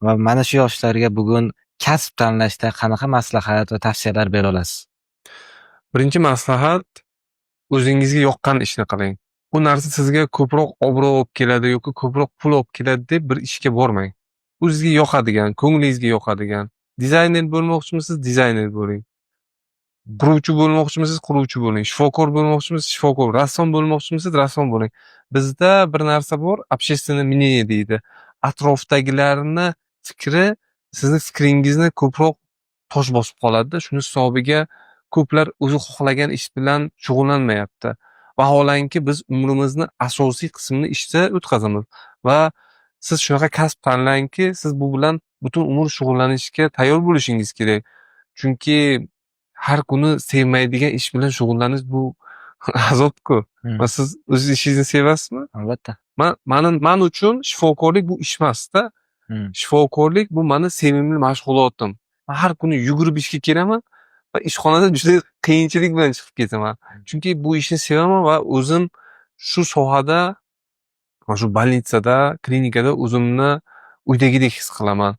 Va mana shu yoshlarga bugun kasb tanlashda qanaqa maslahat va tavsiyalar bera olasiz? Birinchi maslahat: o'zingizga yoqqan ishni qiling. Bu narsa sizga ko'proq obro' olib keladi yoki ko'proq pul olib keladi deb bir ishga bormang. O'zizga yoqadigan, ko'nglingizga yoqadigan. Dizayner bo'lmoqchimisiz, dizayner bo'ling. Quruvchi bo'lmoqchimisiz, quruvchi bo'ling. Shifokor bo'lmoqchimisiz, shifokor. Rassom bo'lmoqchimisiz, rassom bo'ling. Bizda bir narsa bor, общественное мнение deydi. Atrofdagilarni fikri sizni fikringizni ko'proq tosh bosib qoladida, shuni hisobiga ko'plar o'zi xohlagan ish bilan shug'ullanmayapti. Vaholanki, biz umrimizni asosiy qismini ishda o'tkazamiz va siz shunaqa kasb tanlangki, siz bu bilan butun umr shug'ullanishga tayyor bo'lishingiz kerak. Chunki har kuni sevmaydigan ish bilan shug'ullanish bu azobku. Va siz o'z ishingizni sevasizmi? Albatta. Man uchun shifokorlik bu ish emasda. Shifokorlik bu mani sevimli mashg'ulotim. Man har kuni yugurib ishga kelaman va ishxonadan juda qiyinchilik bilan chiqib ketaman. Chunki bu ishni sevaman va o'zim shu sohada, mana shu больница da, klinikada o'zimni uydagidek his qilaman.